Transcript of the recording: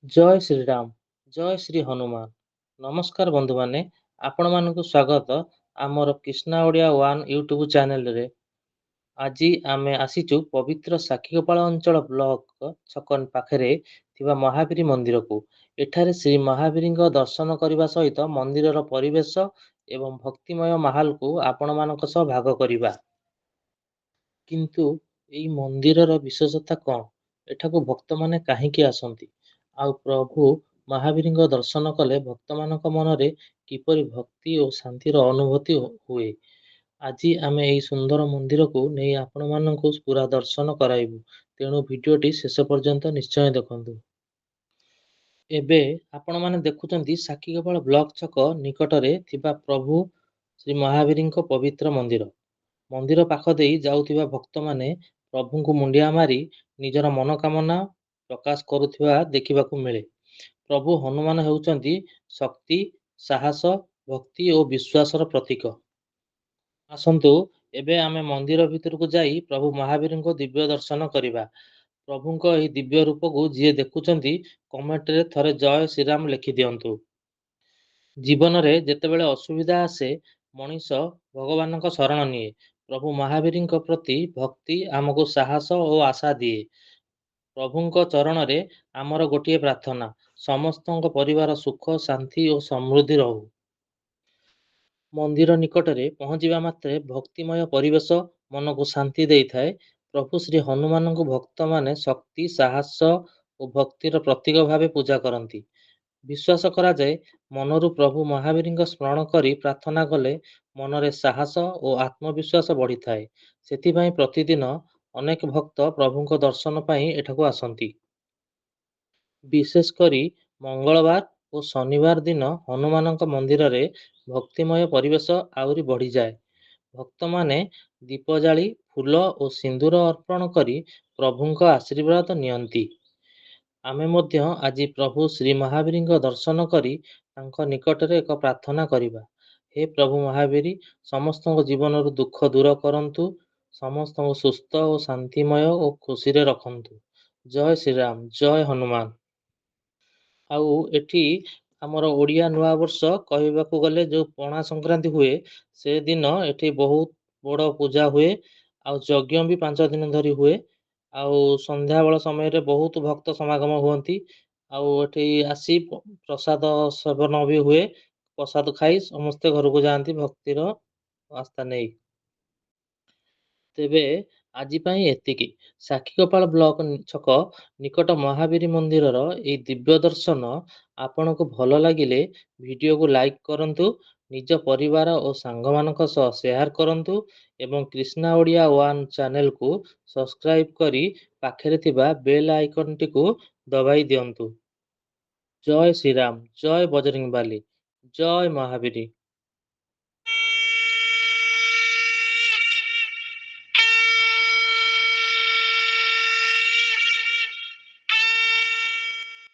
ଜୟ ଶ୍ରୀରାମ, ଜୟ ଶ୍ରୀ ହନୁମାନ। ନମସ୍କାର ବନ୍ଧୁମାନେ, ଆପଣମାନଙ୍କୁ ସ୍ୱାଗତ ଆମର କ୍ରିଷ୍ଣା ଓଡ଼ିଆ ୱାନ୍ ୟୁଟ୍ୟୁବ୍ ଚ୍ୟାନେଲରେ। ଆଜି ଆମେ ଆସିଛୁ ପବିତ୍ର ସାକ୍ଷୀଗୋପାଳ ଅଞ୍ଚଳ ବ୍ଲକ ଛକ ପାଖରେ ଥିବା ମହାବୀର ମନ୍ଦିରକୁ। ଏଠାରେ ଶ୍ରୀ ମହାବୀରଙ୍କ ଦର୍ଶନ କରିବା ସହିତ ମନ୍ଦିରର ପରିବେଶ ଏବଂ ଭକ୍ତିମୟ ମାହୋଲକୁ ଆପଣମାନଙ୍କ ସହ ଭାଗ କରିବା। କିନ୍ତୁ ଏଇ ମନ୍ଦିରର ବିଶେଷତା କ'ଣ, ଏଠାକୁ ଭକ୍ତମାନେ କାହିଁକି ଆସନ୍ତି, ଆଉ ପ୍ରଭୁ ମହାବୀରଙ୍କ ଦର୍ଶନ କଲେ ଭକ୍ତମାନଙ୍କ ମନରେ କିପରି ଭକ୍ତି ଓ ଶାନ୍ତିର ଅନୁଭୂତି ହୁଏ, ଆଜି ଆମେ ଏହି ସୁନ୍ଦର ମନ୍ଦିରକୁ ନେଇ ଆପଣମାନଙ୍କୁ ପୁରା ଦର୍ଶନ କରାଇବୁ। ତେଣୁ ଭିଡ଼ିଓଟି ଶେଷ ପର୍ଯ୍ୟନ୍ତ ନିଶ୍ଚୟ ଦେଖନ୍ତୁ। ଏବେ ଆପଣମାନେ ଦେଖୁଛନ୍ତି ସାକ୍ଷୀଗୋପାଳ ବ୍ଲକ ଛକ ନିକଟରେ ଥିବା ପ୍ରଭୁ ଶ୍ରୀ ମହାବୀରଙ୍କ ପବିତ୍ର ମନ୍ଦିର। ମନ୍ଦିର ପାଖ ଦେଇ ଯାଉଥିବା ଭକ୍ତମାନେ ପ୍ରଭୁଙ୍କୁ ମୁଣ୍ଡିଆ ମାରି ନିଜର ମନୋକାମନା ପ୍ରକାଶ କରୁଥିବା ଦେଖିବାକୁ ମିଳେ। ପ୍ରଭୁ ହନୁମାନ ହେଉଛନ୍ତି ଶକ୍ତି, ସାହସ, ଭକ୍ତି ଓ ବିଶ୍ୱାସର ପ୍ରତୀକ। ଆସନ୍ତୁ ଏବେ ଆମେ ମନ୍ଦିର ଭିତରକୁ ଯାଇ ପ୍ରଭୁ ମହାବୀରଙ୍କ ଦିବ୍ୟ ଦର୍ଶନ କରିବା। ପ୍ରଭୁଙ୍କ ଏହି ଦିବ୍ୟ ରୂପକୁ ଯିଏ ଦେଖୁଛନ୍ତି, କମେଣ୍ଟରେ ଥରେ ଜୟ ଶ୍ରୀରାମ ଲେଖିଦିଅନ୍ତୁ। ଜୀବନରେ ଯେତେବେଳେ ଅସୁବିଧା ଆସେ, ମଣିଷ ଭଗବାନଙ୍କ ଶରଣ ନିଏ। ପ୍ରଭୁ ମହାବୀରଙ୍କ ପ୍ରତି ଭକ୍ତି ଆମକୁ ସାହସ ଓ ଆଶା ଦିଏ। ପ୍ରଭୁଙ୍କ ଚରଣରେ ଆମର ଗୋଟିଏ ପ୍ରାର୍ଥନା, ସମସ୍ତଙ୍କ ପରିବାର ସୁଖ, ଶାନ୍ତି ଓ ସମୃଦ୍ଧି ରହୁ। ମନ୍ଦିର ନିକଟରେ ପହଞ୍ଚିବା ମାତ୍ରେ ଭକ୍ତିମୟ ପରିବେଶ ମନକୁ ଶାନ୍ତି ଦେଇଥାଏ। ପ୍ରଭୁ ଶ୍ରୀ ହନୁମାନଙ୍କୁ ଭକ୍ତମାନେ ଶକ୍ତି, ସାହସ ଓ ଭକ୍ତିର ପ୍ରତୀକ ଭାବେ ପୂଜା କରନ୍ତି। ବିଶ୍ୱାସ କରାଯାଏ, ମନରୁ ପ୍ରଭୁ ମହାବୀରଙ୍କ ସ୍ମରଣ କରି ପ୍ରାର୍ଥନା କଲେ ମନରେ ସାହସ ଓ ଆତ୍ମବିଶ୍ୱାସ ବଢ଼ିଥାଏ। ସେଥିପାଇଁ ପ୍ରତିଦିନ ଅନେକ ଭକ୍ତ ପ୍ରଭୁଙ୍କ ଦର୍ଶନ ପାଇଁ ଏଠାକୁ ଆସନ୍ତି। ବିଶେଷ କରି ମଙ୍ଗଳବାର ଓ ଶନିବାର ଦିନ ହନୁମାନଙ୍କ ମନ୍ଦିରରେ ଭକ୍ତିମୟ ପରିବେଶ ଆହୁରି ବଢ଼ିଯାଏ। ଭକ୍ତମାନେ ଦୀପ ଜାଳି, ଫୁଲ ଓ ସିନ୍ଦୁର ଅର୍ପଣ କରି ପ୍ରଭୁଙ୍କ ଆଶୀର୍ବାଦ ନିଅନ୍ତି। ଆମେ ମଧ୍ୟ ଆଜି ପ୍ରଭୁ ଶ୍ରୀ ମହାବୀରଙ୍କ ଦର୍ଶନ କରି ତାଙ୍କ ନିକଟରେ ଏକ ପ୍ରାର୍ଥନା କରିବା। ହେ ପ୍ରଭୁ ମହାବୀର, ସମସ୍ତଙ୍କ ଜୀବନରୁ ଦୁଃଖ ଦୂର କରନ୍ତୁ, ସମସ୍ତଙ୍କୁ ସୁସ୍ଥ ଓ ଶାନ୍ତିମୟ ଓ ଖୁସିରେ ରଖନ୍ତୁ। ଜୟ ଶ୍ରୀରାମ, ଜୟ ହନୁମାନ। ଆଉ ଏଠି ଆମର ଓଡ଼ିଆ ନୂଆବର୍ଷ କହିବାକୁ ଗଲେ ଯେଉଁ ପଣା ସଂକ୍ରାନ୍ତି ହୁଏ, ସେଦିନ ଏଠି ବହୁତ ବଡ଼ ପୂଜା ହୁଏ ଆଉ ଯଜ୍ଞ ବି 5 ଦିନ ଧରି ହୁଏ। ଆଉ ସନ୍ଧ୍ୟାବେଳ ସମୟରେ ବହୁତ ଭକ୍ତ ସମାଗମ ହୁଅନ୍ତି ଆଉ ଏଠି ଆସି ପ୍ରସାଦ ସେବନ ବି ହୁଏ। ପ୍ରସାଦ ଖାଇ ସମସ୍ତେ ଘରକୁ ଯାଆନ୍ତି ଭକ୍ତିର ଆସ୍ଥା ନେଇ। ତେବେ ଆଜି ପାଇଁ ଏତିକି। ସାକ୍ଷୀଗୋପାଳ ବ୍ଲକ ଛକ ନିକଟ ମହାବୀର ମନ୍ଦିରର ଏହି ଦିବ୍ୟ ଦର୍ଶନ ଆପଣଙ୍କୁ ଭଲ ଲାଗିଲେ ଭିଡ଼ିଓକୁ ଲାଇକ୍ କରନ୍ତୁ, ନିଜ ପରିବାର ଓ ସାଙ୍ଗମାନଙ୍କ ସହ ସେୟାର କରନ୍ତୁ ଏବଂ କ୍ରିଷ୍ଣା ଓଡ଼ିଆ ୱାନ୍ ଚ୍ୟାନେଲକୁ ସବସ୍କ୍ରାଇବ୍ କରି ପାଖରେ ଥିବା ବେଲ୍ ଆଇକନ୍ଟିକୁ ଦବାଇ ଦିଅନ୍ତୁ। ଜୟ ଶ୍ରୀରାମ, ଜୟ ବଜରଙ୍ଗବାଲି, ଜୟ ମହାବୀର।